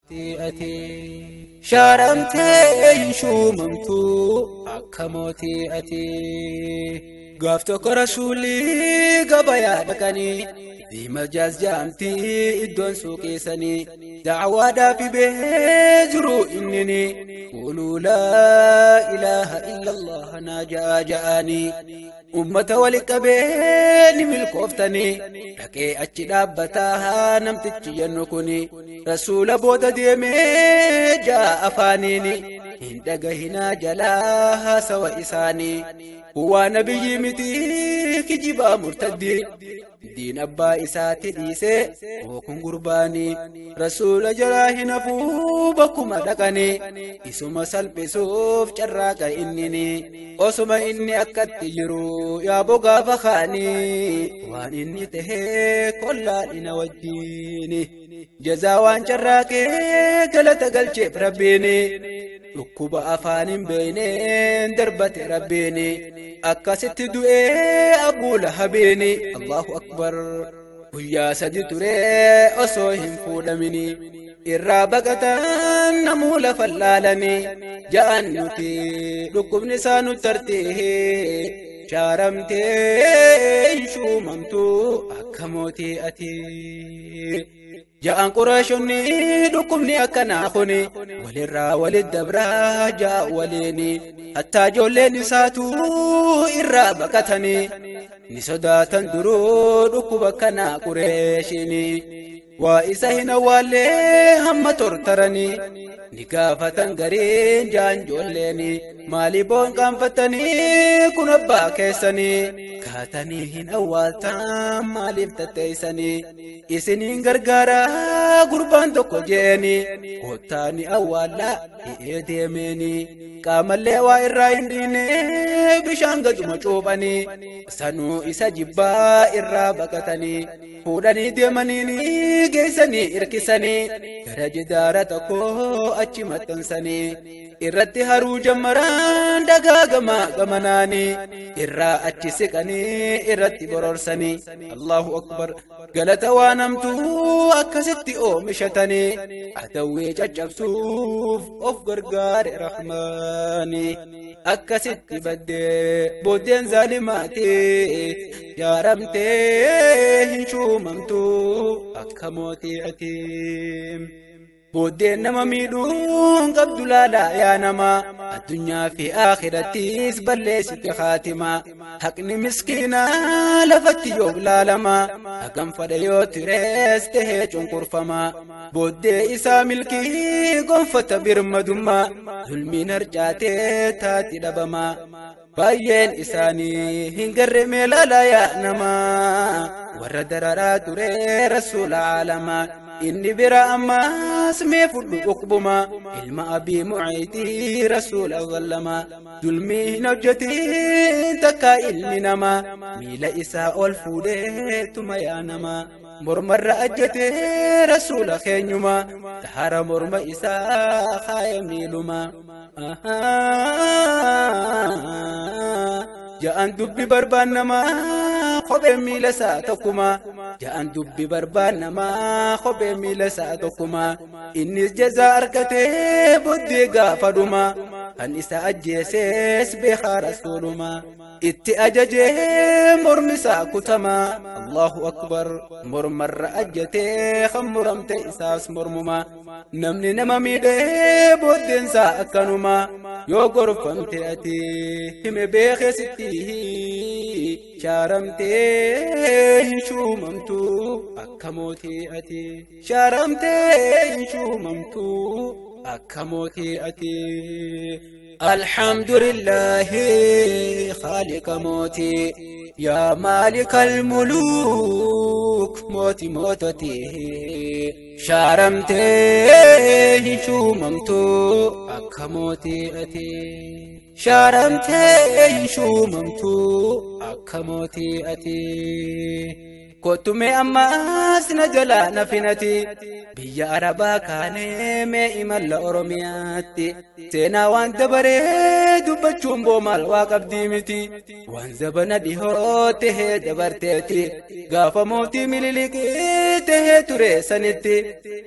Ati shaaramtee hin shuumamtu akka mootii ati. Gaaf tokko rasuulli gabayaa dhaqanii Diimajaas jaamtii iddoon suuqeessanii da'awaadhaaf bee jiru innini quluu laa ilaaha illallah naa ja'a ja'anii ummata wali qabee ni milkooftanii dhaqee achi dhaabbataa namtichi jennu kuni rasuula booda deemee ja'a afaaniini hin dhagahinaa jalaa haasawa isaanii waa nabiyyi miti kijibaa murtaddii diin abbaa isaatti dhiisee ookun gurbaanii rasuula jalaa hin hafuu bakkuma dhaqanii isuma salphisuuf carraaqa innini osuma inni akkatti jiru yaaboo gaafa kaanii waan inni tahee kollaadhina wajjiini jazaa waan carraaqee galata galcheef rabbiini dhukkuba afaan hin beeyneen darbate rabbiini akkasitti du'ee Abuu Lahabiini. Allahu akbar. Guyyaa sadi turee osoo hin fuudhamini irraa baqatan namuu lafa laalanii ja'an nuti dhukkubni isaa nu tartee shaaramtee hin shuumamtu akka mootii ati. Ja'an Quraashonni dhukkubni akkanaa kuni walirraa walit dabraa ja'a waliini hattaa ijoolleen isaatu irraa baqatanii ni sodaatan duruu dhukkuba akkanaa Qureeshini waa isa hin awwaallee hamma tortaranii ni gaafatan gariin ja'an ijoolleeni maalii boon qaanfatanii kun abbaa keessanii kaatanii hin awwaaltan maaliif tatteessanii isiniin gargaaraa gurbaan tokko jeeni kottaa ni awwaallaa hi'ee deemeeni qaamallee waa irraa hin dhiine bishaan gaduma cuuphanii sanuu isa jibbaa irraa baqatanii fuudhanii deemaniini geessanii irkisanii gara jidaara tokko achi maxxansanii irratti haruu jammaraan dhagaa gamaa gamanaanii irraa achi siqanii irratti bororsanii. Allahu akbar. Galata waan hamtuu akkasitti oomishatanii adawwee caccabsuuf of gargaare rahmaani akkasitti baddee booddeen zaalimaati jaaramtee hin shuumamtu akka mootii ati. Booddeen nama miidhuun qabdu laalaa yaa nama addunyaa fi akhirattis balleessite khaatima haqni miskiinaa lafatti yoo laalama hagam fadha yoo turees tahee cunqurfama booddee isaa milkii gonfata birmadummaa zulmiin harcaatee taati dhabama baay'een isaanii hin garre mee laalaa yaa nama warra dararaa ture rasuula caalamaa inni bira ammaas mee fudhu dhukkubuma ilma abii muciitii rasuula zallama zulmii hin hojjetin takkaa ilmi nama miila isaa ol fuudhee tuma yaa nama mormarra ajjatee rasuula keenyuma tahara morma isaa kaaye miiluma. Ja'an dubbi barbaannamaa kophee miila isaa tokkuma ja'an dubbi barbaannamaa kophee miila isaa tokkuma innis jazaa argatee booddee gaafa dhuma kan isa ajjeeses beekaa rasuuluma itti ajajee mormi isaa kutama. Allahu akbar. Mormarra ajjatee kan muramte isaas mormuma namni nama miidhee booddeensaa akkanuma yoo gorfamte ati hime beekee sitti shaaramtee hin shuumamtu akka mootii ati shaaramtee hin shuumamtu akka mootii ati. Alhamdulillahi khaliqa mootii yaa maalikal muluuk mootii moototi shaaramtee hin shuumamtu akka mootii ati shaaramtee hin shuumamtu akka mootii ati. Kottume ammaas na jalaa na finati biyya Arabaa kaanee mee imalla Oromiyaatti seenaa waan dabaree dubbachuun boomaal waa qabdii miti waan zabana dhihoo tahee dabarteeti gaafa mootii Minilikii tahee ture sanitti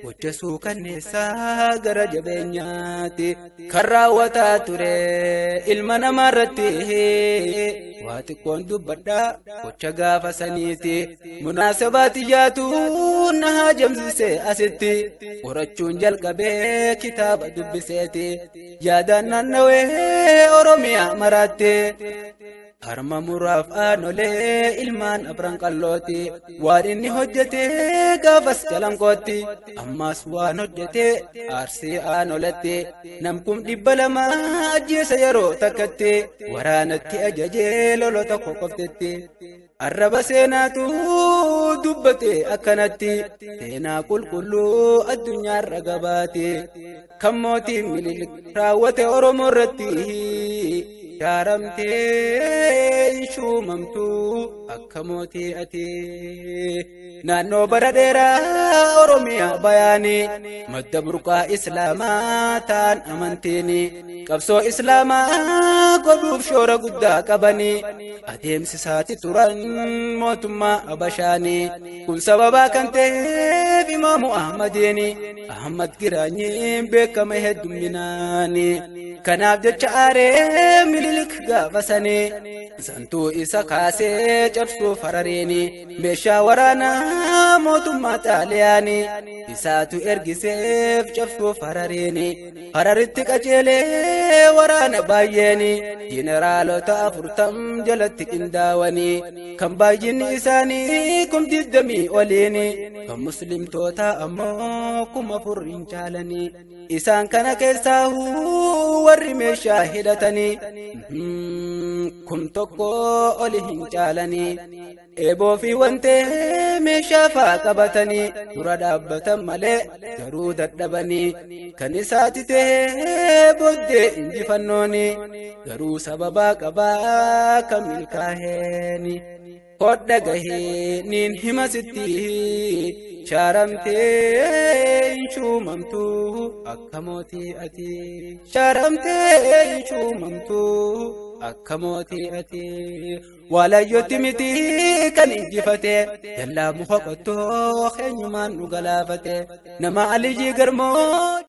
gocha suukanneessaa gara jabeenyaati kan raawwataa ture ilma namaarratti waa xiqqoon dubbadhaa gocha gaafa saniiti munaasabaati yaatu na haajamsise asitti qorachuun jalqabee kitaaba dubbiseeti yaadaan naannawee Oromiyaa maraatti. Harma muraaf aanolee ilmaan afran qallooti waan inni hojjete gaafas calanqootti ammas waan hojjete Arsii aanoletti namkum 200 ajjeesa yeroo takkatti waraanatti ajajee lolo tokko qoftetti arraba seenaatu dubbate akkanatti seenaa qulqulluu addunyaarra gabaate kan mootii Minilik raawwate Oromoo irratti shaaramtee shuumamtuu akka mootii ati naannoo bara dheeraa Oromiyaa bayaanii madda burqaa islaamaa ta'an amantiini qabsoo islaamaa godhuuf shoora guddaa qabanii adeemsisaati turan mootummaa Abashaanii kun sababaa kan ta'eef Imaamu Ahmadiini Ahmad Giraanyiin beekame hedduminaani kanaaf jecha aaree Minilik gaafa sanii santuu isa kaasee cabsuuf Harareeni meeshaa waraanaa mootummaa Xaaliyaanii isaatu ergiseef cabsuuf Harareeni Hararitti qajeelee waraana baay'eeni jeneraalota 40 jalatti qindaawanii kan baay'inni isaanii 20,000 oliini kan muslimtoota ammoo 4,000 hin caalanii isaan kana keessaa warri meeshaa hidhatanii 1,000 oli hin caalanii eeboo fi wantee meeshaa faa qabatanii dura dhaabbatan malee garuu dadhabanii kan isaati ta'ee booddee injifannooni garuu sababaa qabaa kan milkaa'eeni hodha gahee niin hima sitti shaaramtee shuumamtuu akka mootii ati shaaramtee shuumamtuu akka mootii ati walayyotti miti kan injifate dallaa muka qottoo eenyumaan nu galaafate nama Aliyyii Garmoo.